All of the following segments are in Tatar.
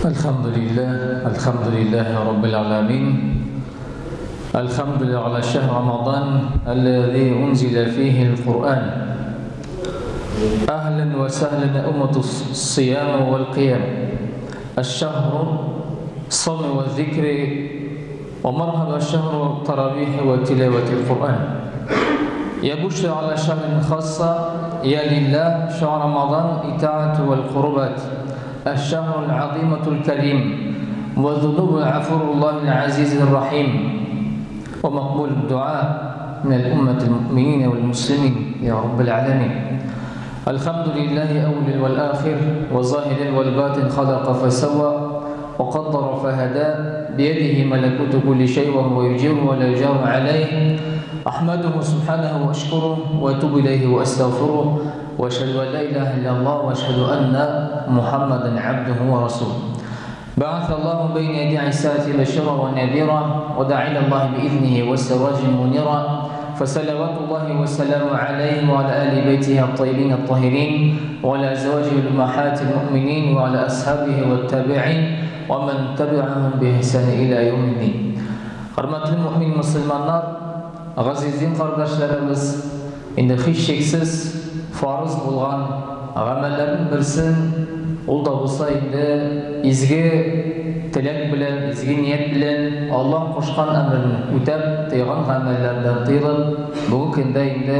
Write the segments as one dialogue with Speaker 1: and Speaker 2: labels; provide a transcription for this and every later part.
Speaker 1: Әлхәмдүлилләһ, әлхәмдүлилләһи раббил аламин. Әлхәмдүлилләһ аля шәһр Рамадан аллази унзиля фихил Куръан. Әһлән вә сәһлән умматус сиям вәл кыям. Аш-шәһру сawm вә зикри вә мархаба шәһру таравих вә тилаватил Куръан. Я бушра аля шәһрин хасса я лилләһ шәһр Рамадан итаату вәл курбат. الشهر العظيمة الكريم وذنوب عفو الله العزيز الرحيم ومقبول الدعاء من الأمة المؤمنين والمسلمين يا رب العالمين. الحمد لله أول والآخر وظاهر والباطن، خلق فسوى وقدر فهدى، بيده ملكوت كل شيء وهو يجير ولا يجار عليه. أحمده سبحانه وأشكره وأتوب إليه وأستغفره وأشهد أن لا إله إلا الله وأشهد أن محمدا عبده ورسوله. بعث الله بين يدي عيسى بشيرا ونذيرا ودعا إلى الله بإذنه والسراج منيرا، فصلوات الله وسلامه عليه وعلى آل بيته الطيبين الطاهرين وعلى أزواجه الأمهات المؤمنين وعلى أصحابه والتابعين ومن تبعهم بإحسان إلى يوم الدين. Hörmətli mümin müsəlmanlar, əziz din qardaşlarımız, indi heç şübhəsiz farz bolğan гамәлләрнең берсен ул да булса инде изге теләк белән, изге ният белән Аллаһ кушкан әмерен үтәп, тыйган гамәлләрдән тыелып, бүгенге көндә инде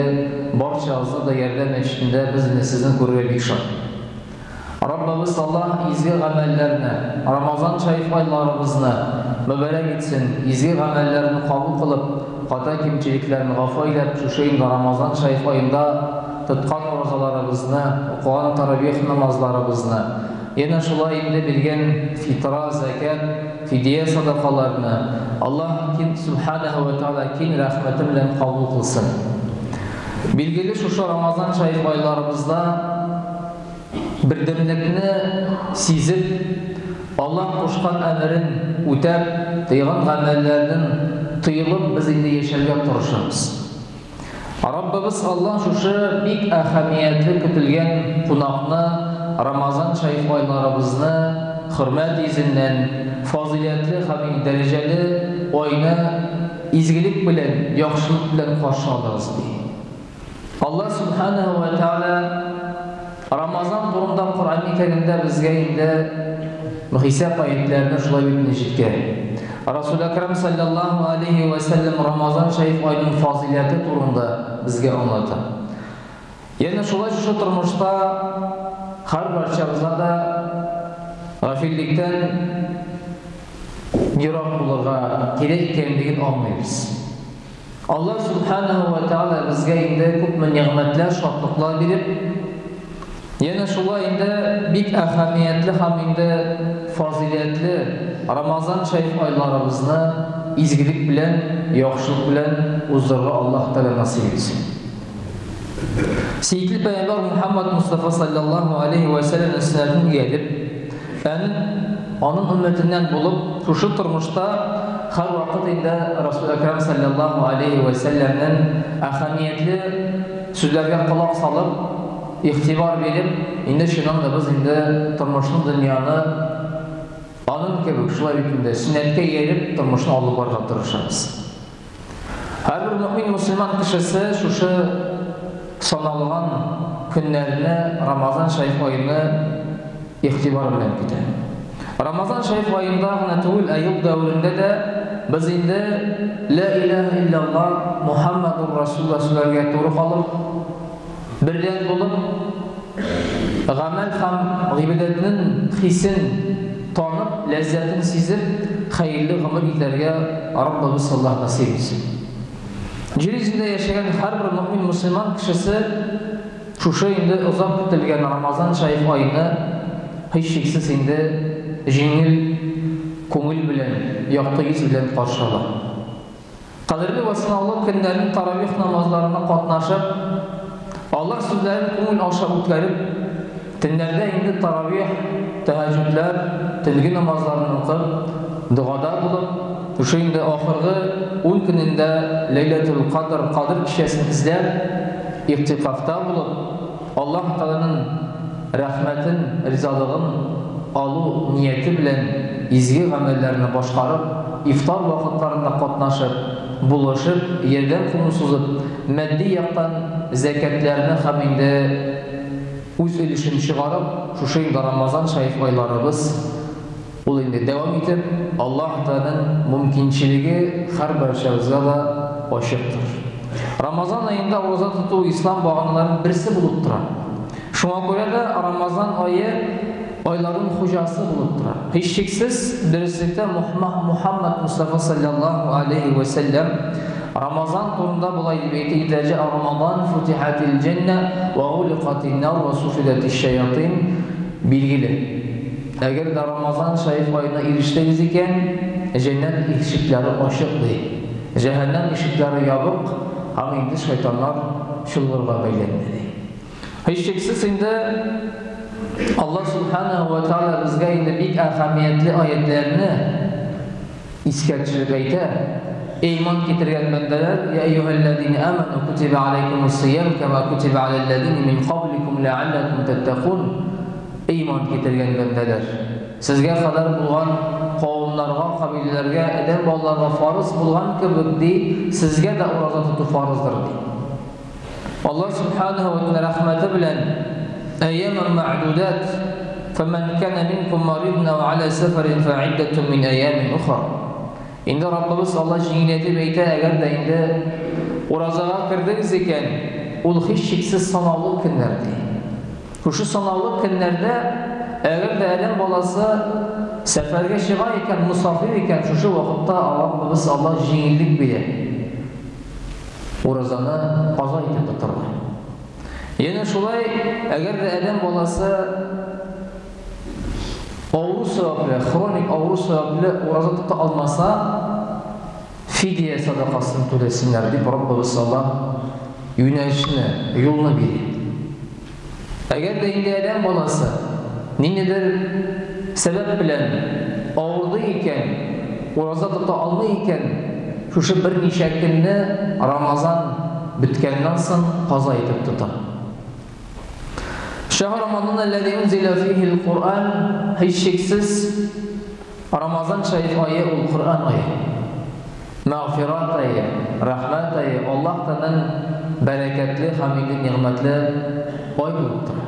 Speaker 1: барчабызны да ярдәм эчендә без инде сезне күрергә бик шат. Раббыбыз Аллаһ изге гамәлләрне, Рамазан шәриф айларыбызны мөбарәк итсен, изге гамәлләрне кабул кылып, хата кимчелекләрне гафу әйләп, шушы инде Рамазан шәриф аенда тоткан уразаларыбызны, укыган таравих намазларыбызны, яна шулай инде белгән фитра, закат, фидия садакаларны Аллаһ субханаһу ва тааля киң рәхмәте белән кабул кылсын. Билгеле, шушы Рамазан шәриф айларыбызда бердәмлекне сизеп, Аллаһ кушкан әмерен үтәп, тыйган гамәлләрдән тыелып без инде яшәргә тырышабыз. Раббыбыз Аллаһ шушы бик әһәмиятле көтелгән кунакны, Рамазан шәриф айларыбызны хөрмәт йөзеннән, фазыйләтле һәм дәрәҗәле айны изгелек белән, яхшылык белән каршы алыгыз ди. Аллаһ субханаһу ва тааля Рамазан турында Коръән Кәримдә безгә инде хисап аятларны шулай бит җиткерә. Расул Әкрам саллаллаһу алейхи ва саллям Рамазан шәриф аеның фазыйләте турында безгә аңлата. Ягъни шулай шушы тормышта һәр барчабызга да гафиллектән ерак булырга кирәк икәнлеген аңлыйбыз. Аллаһ субханаһу ва тааля безгә инде күпме нигъмәтләр, шатлыклар биреп, яна шулай инде бик әһәмиятле һәм инде фазыйләтле Рамазан шәриф айларыбызны изгелек белән, яхшылык белән уздырырга Аллаһ Тәгалә насыйп итсен. Сөекле пәйгамбәр Мухаммад Мустафа саллаллаһу алейхи ва саллям сөннәтен иялеп, аның өммәтеннән булып, шушы тормышта һәр вакыт инде Расул Әкрам саллаллаһу алейхи ва саллямның әһәмиятле сүзләргә колак салып, игътибар биреп, инде чыннан да без инде тормышны, дөньяны аның кебек шулай бит инде сөннәткә ияреп тормышны алып барырга тырышабыз. Һәрбер мөмин мөселман кешесе шушы саналган көннәрне, Рамазан шәриф аены игътибар белән көтә. Рамазан шәриф аенда гына түгел, ә ел дәверендә дә без инде ла илаһа иллаллаһ Мухаммадур Расулуллаһ сүзләргә туры калып, бердән булып, гамәл һәм гыйбадәтнең хисен танып, ләззәтен сизеп, хәерле гомер итәргә Раббыбыз Аллаһ насыйп итсен. Җир йөзендә яшәгән һәрбер мөмин мөселман кешесе шушы инде озак көтелгән Рамазан шәриф аены һичшиксез инде җиңел күңел белән, якты йөз белән каршы ала. Кадерле вә сынаулы көннәрнең таравих намазларына катнашып, Аллаһ сүзләрен күңел аша үткәреп, төннәрдә инде таравих, тәһәҗҗүдләр, төнге намазларын укып, догада булып, шушы инде ахыргы 10 көнендә Ләйләтул Кадр, Кадр кичәсен эзләп, игътикафта булып, Аллаһ Тәгаләнең рәхмәтен, ризалыгын алу нияте белән изге гамәлләрне башкарып, ифтар вакытларында катнашып, булышып, ярдәм кулын сузып, матди яктан зәкятләрне һәм инде үз өлешен чыгарып, шушы инде Рамазан шәриф айларыбыз ул инде дәвам итеп, Аллаһ Тәгаләнең мөмкинчелеге һәрберебезгә дә ачыктыр. Рамазан аенда ураза тоту ислам баганаларының берсе булып тора. Шуңа күрә дә Рамазан ае айларның хуҗасы булып тора. Һичшиксез, дөреслектә Мухаммад Мустафа саллаллаһу алейхи ва сәлләм Рамазан турында болай дип әйтә: "Иза җаа Рамазан футихатил җәннә ва гуликатин нар ва суфидатиш шаятин." Билгеле, әгәр дә Рамазан шәриф аена ирештегез икән, җәннәт ишекләре ачык ди. Җәһәннәм ишекләре ябык, һәм инде шайтаннар чолгырга бәйләнде ди. Һичшиксез инде Аллаһ субханаһу ва тааля безгә инде бик әһәмиятле аятларны искә төшереп әйтә. Эй иман китергән бәндәләр, я әйюһәлләзина аману кутиба алейкумус сиям кама кутиба аләлләзина мин кабликум ләалләкум таттакун. Эй иман китергән бәндәләр, сезгә кадәр булган кавымнарга, кабиләләргә, адәм балаларга фарыз булган кебек ди, сезгә дә ураза тоту фарыздыр ди. Аллаһ субханаһу ва тааля рәхмәте белән әйяман мәгъдудат фәмән кана минкум маридан ау аля сәфәрин фәиддәтун мин әйямин ухар. Инде Раббыбыз Аллаһ җиңеләйтеп әйтә, әгәр дә инде уразага кердегез икән, ул һичшиксез санаулы көннәр ди. Шушы санаулы көннәрдә әгәр дә адәм баласы сәфәргә чыга икән, мосафир икән, шушы вакытта Раббыбыз Аллаһ җиңеллек бирә. Уразаны каза итеп тотарга. Янә шулай, әгәр дә адәм баласы авыру сәбәпле, хроник авыру сәбәпле ураза тота алмаса, фидия садакасын түләсеннәр дип Раббыбыз Аллаһ юнәлешне, юлны бирә. Әгәр дә инде адәм баласы ниндидер сәбәп белән авырды икән, ураза тота алмый икән, шушы берничә көнне Рамазан беткәннән соң каза итеп тота. Шәһр Рамазан аллази унзиля фихил Куръан, һичшиксез Рамазан шәриф ае ул Коръән ае. Мәгъфират ае, рәхмәт ае, Аллаһ Тәгаләнең бәрәкәтле һәм инде нигъмәтле ай булып тора.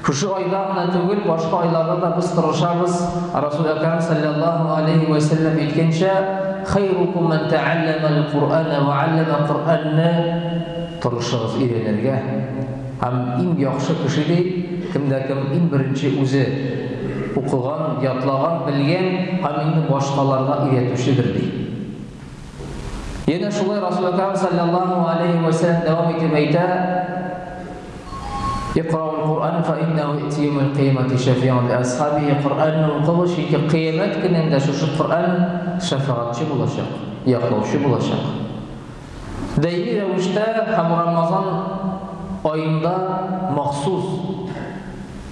Speaker 1: Шушы айда гына түгел, башка айларда да без тырышабыз, Расул Әкрәм салләллаһу алейһи вә сәлләм әйткәнчә, Хәйрукум мән тәгалләмәл Куръәнә вә алләмә, Коръәнне тырышыгыз өйрәнергә. Һәм иң яхшы кеше ди, кем дә кем иң беренче үзе укыган, ятлаган, белгән һәм инде башкаларга өйрәтүчедер ди. Янә шулай Расул Әкрәм салләллаһу алейһи вә сәлләм дәвам итеп әйтә, Икраул Куръан фа иннәһу яти яумәл кыямәти шәфиан ли асхабихи, Коръәнне укыгыз, чөнки кыямәт көнендә шушы Коръән шәфәгатьче булачак, яклаучы булачак. Даими рәвештә һәм Рамазан аенда махсус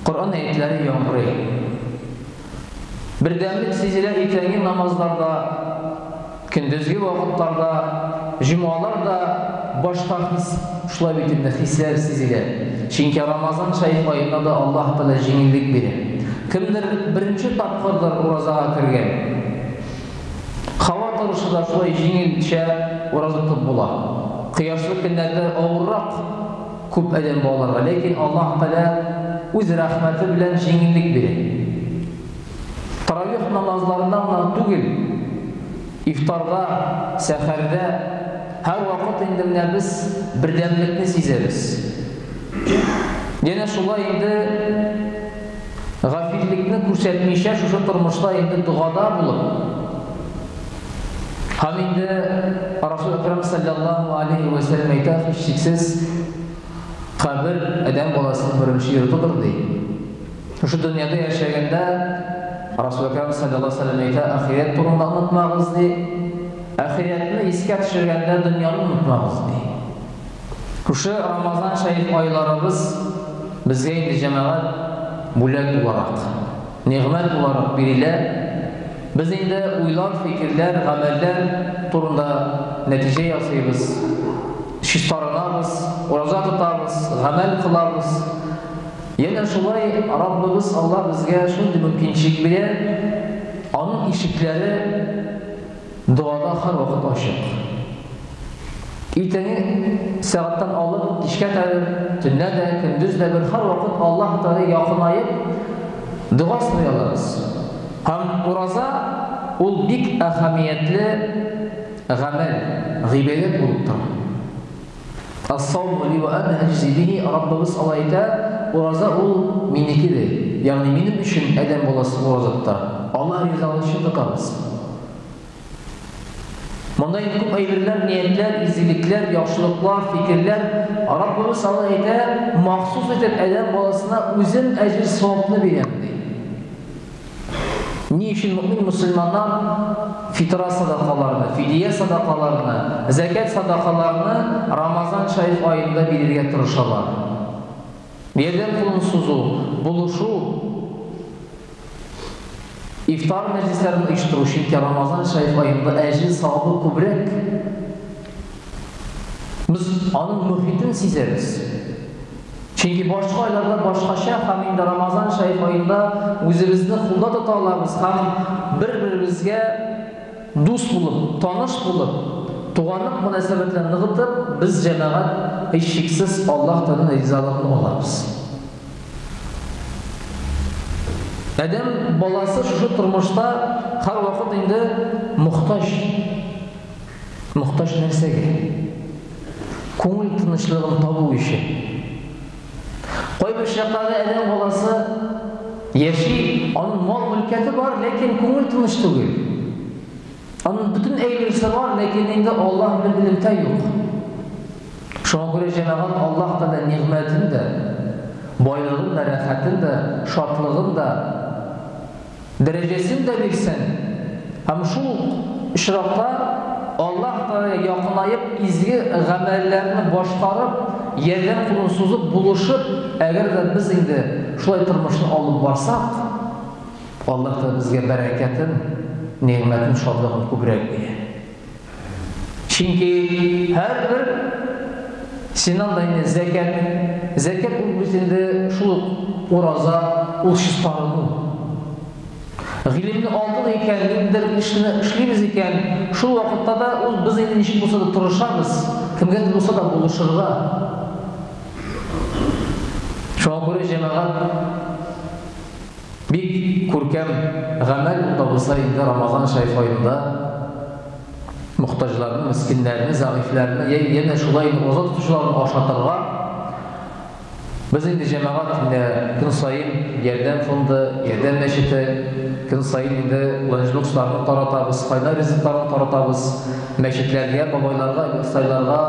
Speaker 1: Коръән аятьләре яңгырый. Бердәмлек сизелә иртәнге намазларда, көндезге вакытларда, җомгаларда башка хис, шулай бит инде хисләр сизелә. Чөнки Рамазан шәриф аенда да Аллаһ Тәгалә җиңеллек бирә. Кемдер беренче тапкырдыр уразага кергән. Һава торышы да шулай җиңелчә ураза тотып була. Кояшлы көннәрдә авыррак күп адәм балаларга, ләкин Аллаһ Тәгалә үз рәхмәте белән җиңеллек бирә. Таравих намазларында гына түгел, ифтарда, сәхәрдә һәрвакыт инде менә без бердәмлекне сизәбез. Янә шулай инде Гафиллекне күрсәтмичә шушы тормышта инде догада булып һәм инде Расул Әкрәм салләллаһу алейһи вә сәлләм әйтә, һичшиксез кабер адәм баласының беренче йортыдыр ди. Шушы дөньяда яшәгәндә Расул Әкрәм салләллаһу алейһи вә сәлләм әйтә, ахирәт турында онытмагыз ди. Ахирәтне искә төшергәндә дөньяны онытмагыз ди. Шушы Рамазан шәриф айларыбыз безгә инде җәмәгать бүләк буларак, нигъмәт буларак бирелә. Без инде уйлар, фикерләр, гамәлләр турында нәтиҗә ясыйбыз, чистарынабыз, ураза тотабыз, гамәл кылабыз. Янә шулай Раббыбыз Алла безгә шундый мөмкинчелек бирә, аның ишекләре догада һәрвакыт ачык. Иртәнге сәгатьтән алып кичкә кадәр, төнлә дә, көндез дә бер һәрвакыт Аллаһ Тәгаләгә якынаеп дога сорый алабыз. Һәм ураза ул бик әһәмиятле гамәл, гыйбадәт булып тора. Ас-сауму ли ва ана аҗзи бихи, Раббыбыз Алла әйтә, ураза ул минеке ди. Ягъни минем өчен адәм баласы ураза тота. Алла ризалыгы өчен тотабыз. Монда инде күп әйберләр, ниятләр, изгелекләр, яхшылыклар, фикерләр. Раббыбыз Алла әйтә, махсус итеп адәм баласына үзем әҗер-савапны бирәм ди. Ни өчен мөэмин мөселманнар фитра садакаларны, фидия садакаларны, зәкят садакаларны Рамазан шәриф аенда бирергә тырышалар? Ярдәм кулын сузу, булышу, ифтар мәҗлесләрен оештыру, чөнки Рамазан шәриф аенда әҗер-савабы күбрәк. Без аның мөхитен сизәбез. Чөнки башка айларда башкача һәм инде Рамазан шәриф аенда үзебезне кулда тота алабыз һәм бер-беребезгә дус булып, таныш булып, туганлык мөнәсәбәтләрен ныгытып, без җәмәгать һичшиксез Аллаһ Тәгаләнең ризалыгын алабыз. Адәм баласы шушы тормышта һәрвакыт инде мохтаҗ. Мохтаҗ нәрсәгә? Күңел тынычлыгын табу өчен. Кайбер чакларда адәм баласы яши, аның мал-мөлкәте бар, ләкин күңел тыныч түгел. Аның бөтен әйберсе бар, ләкин инде Аллаһ белән элемтә юк. Шуңа күрә җәмәгать Аллаһ Тәгалә нигъмәтен дә, байлыгын да, рәхәтен дә, шатлыгын да, Дәрәҗәсен дә бирсен һәм шул ук очракта Аллаһ Тәгаләгә якынаеп, изге гамәлләрне башкарып, ярдәм кулын сузып, булышып, әгәр дә без инде шулай тормышны алып барсак, Аллаһ Тәгалә безгә бәрәкәтен, нигъмәтен, шатлыгын күбрәк бирә. Чөнки һәрбер синнән дә инде зәкят, зәкят ул бит инде шул ук ураза, ул чистарыну. Гыйлемне алдык икән, ниндидер эшне эшлибез икән, шул вакытта да ул без инде ничек булса да тырышабыз, кемгә булса да булышырга. Шуңа күрә җәмәгать Бик күркәм гамәл ул да булса инде Рамазан шәриф аенда мохтаҗларны, мескеннәрне, зәгыйфьләрне, янә шулай инде ураза тотучыларны ашатырга. Без инде җәмәгать инде көн саен Ярдәм фонды, Ярдәм мәчете, көн саен инде ланчбоксларны таратабыз, кайнар ризыкларны таратабыз мәчетләргә, бабайларга, абыстайларга,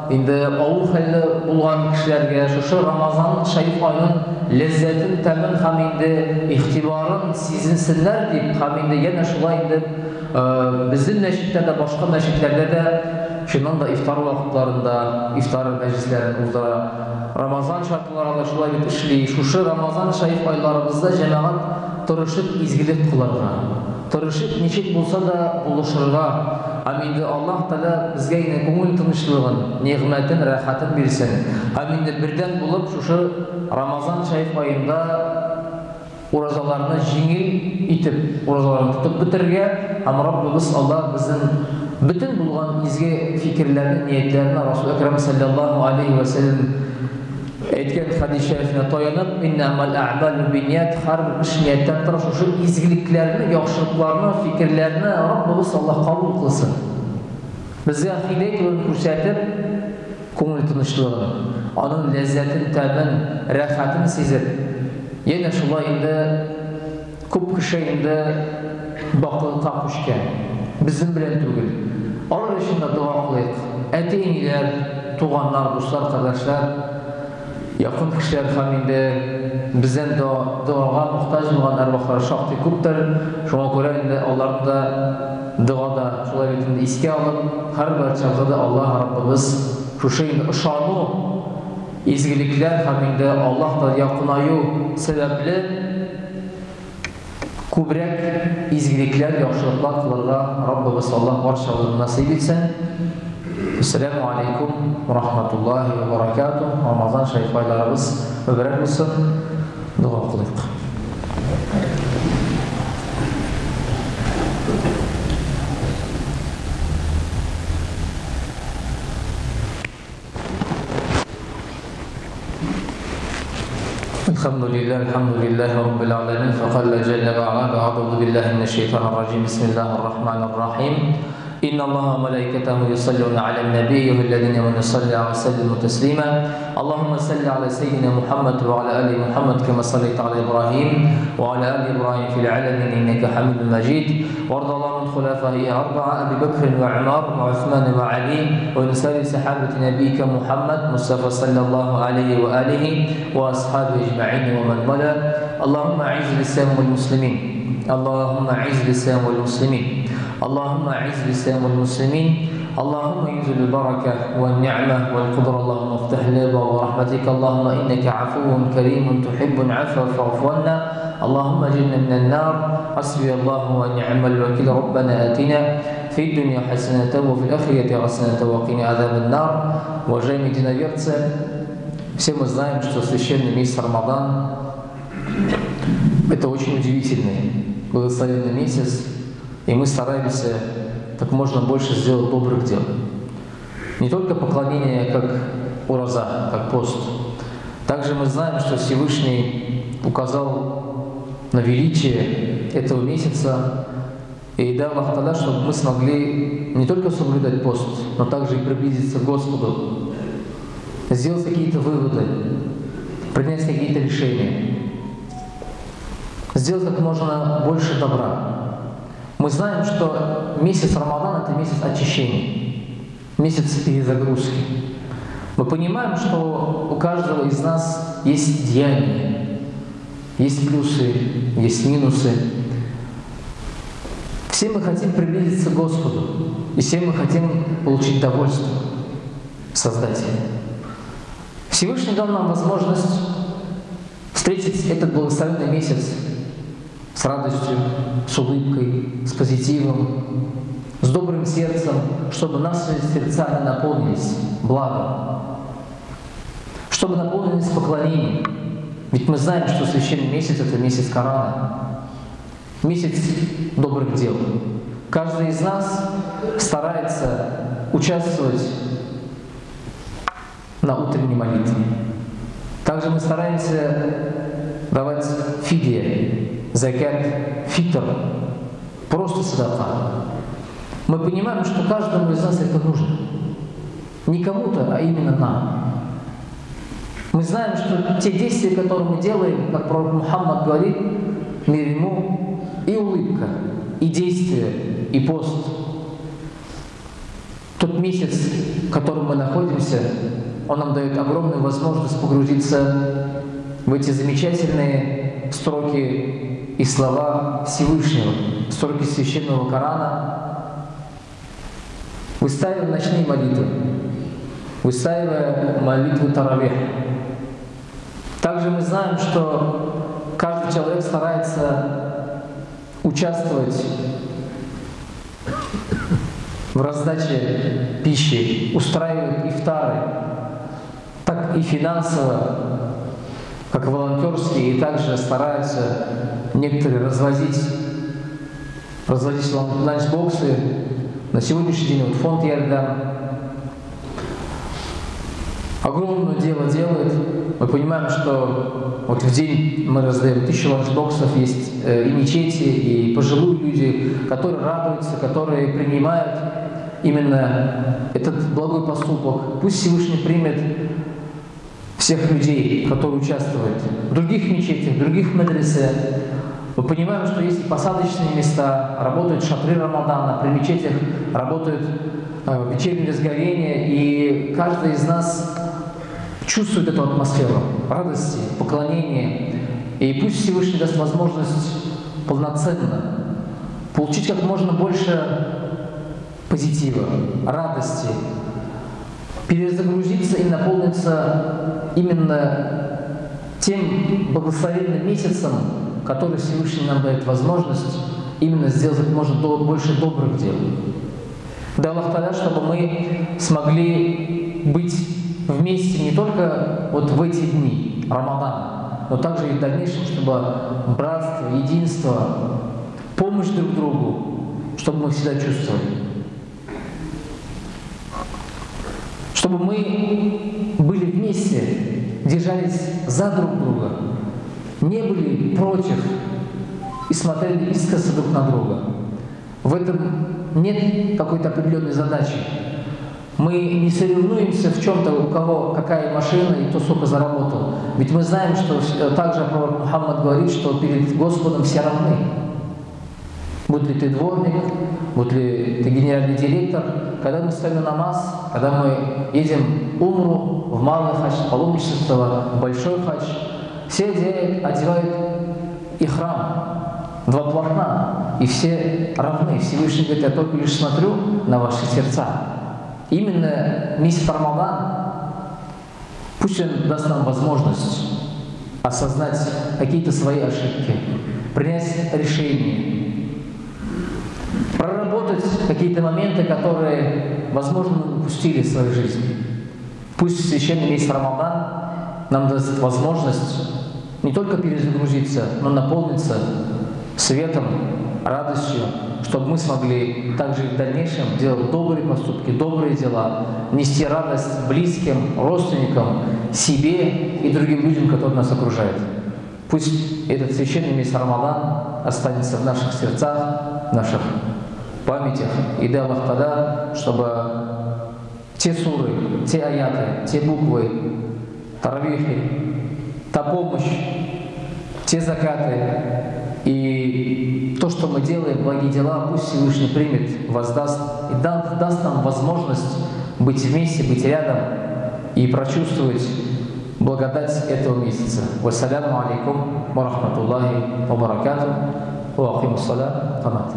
Speaker 1: инде авыр хәлле булган кешеләргә шушы Рамазан шәриф аеның ләззәтен, тәмен һәм инде игътибарын сизенсеннәр дип һәм инде янә шулай инде безнең мәчеттә дә, башка мәчетләрдә дә чыннан да ифтар вакытларында ифтар мәҗлесләрен уздыра. Рамазан шартларында да шулай бит эшли. Шушы Рамазан шәриф айларыбызда җәмәгать тырышып изгелек кылырга. Тырышып, ничек булса да булышырга. Һәм инде Аллаһ Тәгалә безгә инде күңел тынычлыгын, нигъмәтен, рәхәтен бирсен. Һәм инде бердәм булып шушы Рамазан шәриф аенда уразаларны җиңел итеп уразаларны тотып бетерергә һәм Раббыбыз Аллаһ безнең бөтен булган изге фикерләрне, ниятләрне Расул Әкрәм салләллаһу алейһи вә сәлләм Әйткән хәдис шәрифенә таянып, Иннәмәл әгъмәлү бинният, һәрбер эш нияттән тора, шушы изгелекләрне, яхшылыкларны, фикерләрне Раббыбыз Аллаһ кабул кылсын. Безгә һидәят юлын күрсәтеп, күңел тынычлыгын, аның ләззәтен, тәмен, рәхәтен сизеп, янә шулай инде күп кеше инде бакыйлыкка күчкән, безнең белән түгел. Алар өчен дә дога кылыйк. Әти-әниләр, туганнар, дуслар, кардәшләр, якын кешеләр һәм инде бездән догага мохтаҗ булган әрвахлар шактый күптер. Шуңа күрә инде аларны да догада шулай бит инде искә алып, һәрберчагызда да Аллаһ Раббыбыз шушы инде ышану, изгелекләр һәм инде Аллаһ якынаю сәбәпле күбрәк изгелекләр, яхшылыклар кылырга Раббыбыз Аллаһ барчабызны насыйп итсен. Ассаламу алейкум ва рахматуллахи ва баракатух. Рамазан шәриф айларыбыз мөбарәк булсын. Дога кылыйк. الحمد لله الحمد لله رب العالمين فقال جل وعلا أعوذ بالله من الشيطان الرجيم بسم الله الرحمن الرحيم إن الله وملائكته يصلون على النبي الذين آمنوا صلوا وسلموا تسليما اللهم صل على سيدنا محمد وعلى آل محمد كما صليت على إبراهيم وعلى آل إبراهيم في العالمين إنك حميد مجيد وارض اللهم عن خلفائه أربعة أبي بكر وعمر وعثمان وعلي وعن سائر صحابة نبيك محمد مصطفى صلى الله عليه وآله وأصحابه أجمعين ومن والاه اللهم أعز الإسلام والمسلمين اللهم أعز الإسلام والمسلمين اللهم أعز الإسلام والمسلمين اللهم انزل البركة والنعمة والقدرة اللهم افتح لنا أبواب رحمتك اللهم إنك عفو كريم تحب العفو فاعف عنا اللهم اجرنا من النار حسبي الله ونعم الوكيل ربنا آتنا في الدنيا حسنة وفي الآخرة حسنة وقنا عذاب النار. Уважаемые единоверцы, все мы знаем, что священный месяц Рамадан – это очень удивительный, благословенный месяц, и мы стараемся как можно больше сделать добрых дел. Не только поклонение, как ураза, как пост. Также мы знаем, что Всевышний указал на величие этого месяца и дал Аллах Тааля, чтобы мы смогли не только соблюдать пост, но также и приблизиться к Господу, сделать какие-то выводы, принять какие-то решения, сделать как можно больше добра. Мы знаем, что месяц Рамадан – это месяц очищения, месяц перезагрузки. Мы понимаем, что у каждого из нас есть деяния, есть плюсы, есть минусы. Все мы хотим приблизиться к Господу, и все мы хотим получить довольство Создателя. Всевышний дал нам возможность встретить этот благословенный месяц с радостью, с улыбкой, с позитивом, с добрым сердцем, чтобы наши сердца не наполнились благом, чтобы наполнились поклонением. Ведь мы знаем, что священный месяц – это месяц Корана, месяц добрых дел. Каждый из нас старается участвовать на утренней молитве. Также мы стараемся давать фидия, закят, фитр, просто садака. Мы понимаем, что каждому из нас это нужно. Не кому-то, а именно нам. Мы знаем, что те действия, которые мы делаем, как пророк Мухаммад говорит, мир ему, и улыбка, и действие, и пост. Тот месяц, в котором мы находимся, он нам дает огромную возможность погрузиться в эти замечательные строки и слова Всевышнего, строки Священного Корана. Выстаивая ночные молитвы, выстаивая молитву Таравих. Также мы знаем, что каждый человек старается участвовать в раздаче пищи, устраивает ифтары, так и финансово, как волонтерские, и также стараются некоторые развозить ланчбоксы. На сегодняшний день вот фонд Ярдам огромное дело делает. Мы понимаем, что вот в день мы раздаем 1000 ланчбоксов, есть и мечети, и пожилые люди, которые радуются, которые принимают именно этот благой поступок. Пусть Всевышний примет всех людей, которые участвуют в других мечетях, в других медресе. Мы понимаем, что есть посадочные места, работают шатры Рамадана, при мечетях работают вечерние разговения, и каждый из нас чувствует эту атмосферу радости, поклонения. И пусть Всевышний даст возможность полноценно получить как можно больше позитива, радости, перезагрузиться и наполниться именно тем благословенным месяцем, который Всевышний нам дает возможность именно сделать как можно больше добрых дел. Да Аллах Тааля, чтобы мы смогли быть вместе не только вот в эти дни Рамадана. но также и в дальнейшем, чтобы братство, единство, помощь друг другу, чтобы мы всегда чувствовали. Чтобы мы были вместе, держались за друг друга, не были против и смотрели искоса друг на друга. В этом нет какой-то определенной задачи. Мы не соревнуемся в чем-то, у кого какая машина и кто сколько заработал. Ведь мы знаем, что также пророк Мухаммад говорит, что перед Господом все равны. Будь ли ты дворник, будь ли ты генеральный директор, когда мы ставим намаз, когда мы едем умру, в малый хадж, паломничество, в большой хадж, все одевают ихрам, два платна, и все равны. Всевышний говорит, я только лишь смотрю на ваши сердца. Именно месяц Рамадан, пусть он даст нам возможность осознать какие-то свои ошибки, принять решение, проработать какие-то моменты, которые, возможно, мы упустили в своей жизни. Пусть священный месяц Рамадан нам даст возможность не только перезагрузиться, но наполниться светом, радостью, чтобы мы смогли также и в дальнейшем делать добрые поступки, добрые дела, нести радость близким, родственникам, себе и другим людям, которые нас окружают. Пусть этот священный месяц Рамадан останется в наших сердцах, в наших памятях. И дай Аллах тогда, чтобы те суры, те аяты, те буквы, таравихи, та помощь, те закаты и то, что мы делаем, благие дела, пусть Всевышний примет, воздаст и даст нам возможность быть вместе, быть рядом и прочувствовать благодать этого месяца. Вассаляму алейкум ва рахматуллахи ва баракатух. Ва акимус салам. Камат.